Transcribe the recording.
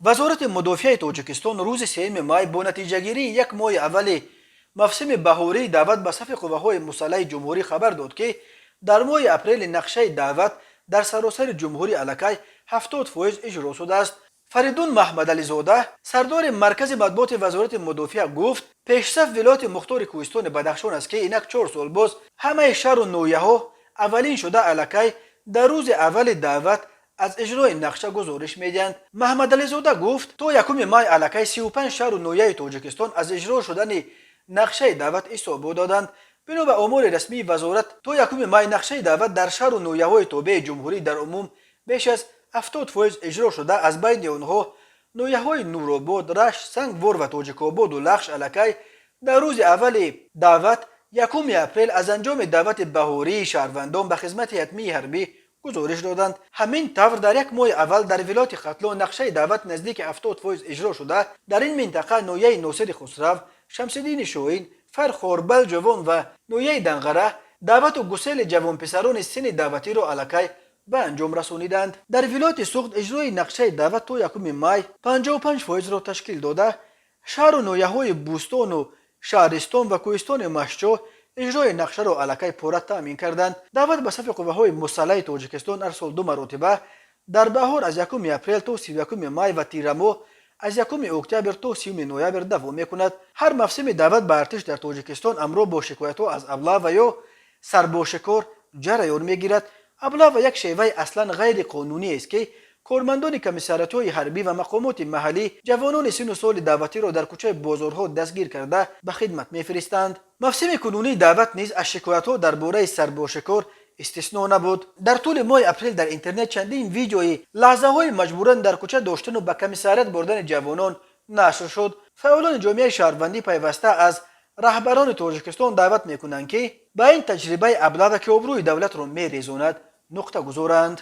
Вазорати мудофиаи Тоҷикистон рӯзи 3 май бо натиҷагирии як моҳи аввали мавсими баҳории даъват ба сафи қувваҳои мусаллаҳи ҷумҳурӣ хабар дод, ки дар моҳи апрели нақшаи даъват дар саросари ҷумҳурӣ аллакай 70% иҷро шудааст. Фаридун Маҳмадализода, сардори маркази матбуоти Вазорати мудофиа, гуфт, пешсаф вилояти мухтори кӯҳистони Бадахшон аст, ки инак 4 сол боз ҳамаи шаҳру ноҳияҳо аввалин шуда аллакай дар рӯзи аввали даъват аз иҷрои нақша гузориш медиҳанд. Маҳмадализода гуфт, то 1 май аллакай 35 шаҳру ноҳияи Тоҷикистон аз иҷро шудани нақшаи даъват ҳисобот доданд. Бино ба омори расмии вазорат, то 1 май нақшаи даъват дар шаҳру ноҳияҳои тобеи ҷумҳурӣ дар умум беш аз 70% иҷро шуда, аз байни онҳо ноҳияҳои Нуробод, Рашт, Сангвор ва Тоҷикободу Лахш аллакай дар рӯзи аввали даъват, 1 апрел, аз анҷоми даъвати баҳории шаҳрвандон ба хизмати ҳатмии ҳарбӣ гузориш доданд. Ҳамин тавр, дар як моҳи аввал дар вилояти Хатлон нақшаи даъват наздики 70% иҷро шуда, дар ин минтақа ноҳияи Носири Хусрав, Шамсиддини Шоҳин, Фархор, Балҷувон ва ноҳияи Данғара даъвату гусели ҷавонписарони синни даъватиро аллакай ба анҷом расониданд. Дар вилояти Суғд иҷрои нақшаи даъват то 1 май 55 фоизро ташкил дода, шаҳру ноҳияҳои Бӯстону Шаҳристон ва кӯҳистони Мастчоҳ иҷрои нақшаро аллакай пурра таъмин карданд. Даъват ба сафи қувваҳои мусаллаҳи Тоҷикистон ҳар сол ду маротиба, дар баҳор аз 1 апрел то 31 май ва тирамоҳ аз 1 октябр то 30 ноябр давом мекунад. Ҳар мавсими даъват ба артиш дар Тоҷикистон ҳамроҳ бо шикоятҳо аз облава ё сарбозшикор ҷараён мегирад. Облава як шеваи аслан ғайриқонунӣ аст, ки кормандони комиссариятҳои ҳарбӣ ва мақомоти маҳаллӣ ҷавонони синну соли даъватиро дар кӯчаи бозорҳо дастгир карда, ба хидмат мефиристанд. Мавсими кунунии даъват низ аз шикоятҳо дар бораи сарбозшикор истисно набуд. Дар тӯли моҳи апрел дар интернет чандин видеои лаҳзаҳои маҷбуран дар кӯча доштану ба комиссарият бурдани ҷавонон нашр шуд. Фаъолони ҷомеаи шаҳрвандӣ пайваста аз раҳбарони Тоҷикистон даъват мекунанд, ки ба ин таҷрибаи облава, ки обрӯи давлатро мерезонад, нуқта гузоранд.